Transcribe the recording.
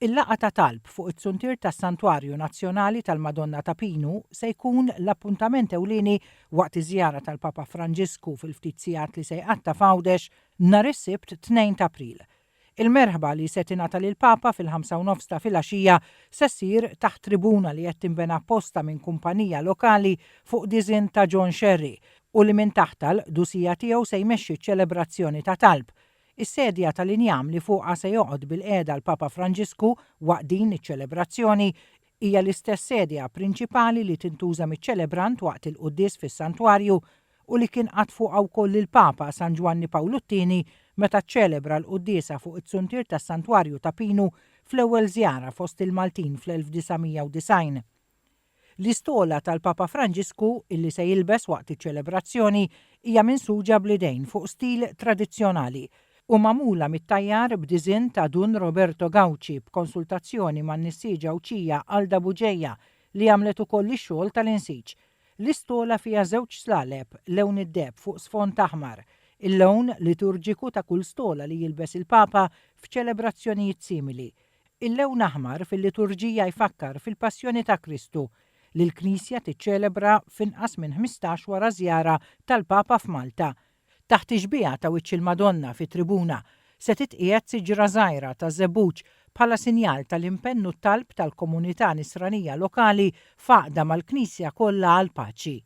Il-laqgħa ta' talb fuq iz-zuntier tas-Santwarju Nazzjonali tal-Madonna ta' Pinu se jkun l-appuntament ewlieni waqt iż-żjara tal-Papa Franġisku fil-ftit sigħat li se jqatta' f'Għawdex nhar is-Sibt 2 t'April. Il-merħba li se tingħata lill-Papa fil-ħamsa u nofs ta' filgħaxija se ssir taħt tribuna li qed tinbena apposta minn kumpanija lokali fuq diżinn ta' John Scerri u li minn taħtha l-Qdusija Tiegħu se jmexxi ċ-ċelebrazzjoni ta' talb. Is-sedja tal-injam li fuqha se joqgħod bilqiegħda l-Papa Franġisku waqt din iċ-ċelebrazzjoni hija l-istess sedja prinċipali li tintuża miċ-ċelebrant waqt il-quddies fis-Santwarju u li kien qagħad fuqha wkoll il-Papa San Ġwanni Pawlu t-Tieni meta ċċelebra l-quddiesa fuq iz-zuntier tas-Santwarju ta' Pinu fl-ewwel żjara fost il-Maltin fl-1990. L-istola tal-Papa Franġisku illi se jilbes waqt iċ-ċelebrazzjoni hija minsuġa bl-idejn fuq stil tradizzjonali u magħmula mit-tajjar b'diżinn ta' Dun Roberto Gauci b'konsultazzjoni man-nissieġa Għawdxija Alda Bugeja li għamlet ukoll ix-xogħol tal-insiġ. L-istola fiha żewġ slaleb lewn id-deheb fuq sfond aħmar, il-lewn liturġiku ta' kull stola li jilbes il-Papa f'ċelebrazzjonijiet simili. Il-lewn aħmar fil-liturġija jfakkar fil-Passjoni ta' Kristu, li l-Knisja tiċċelebra f'inqas minn 15 wara ż-żjara tal-Papa f'Malta. Taħt ix-xbieha ta' wiċċ il-Madonna fit-tribuna se titqiegħed siġra żgħira taż-żebbuġ bħala sinjal tal-impenn u t-talb tal-komunità Nisranija lokali f'għaqda mal-Knisja kollha għall-paċi.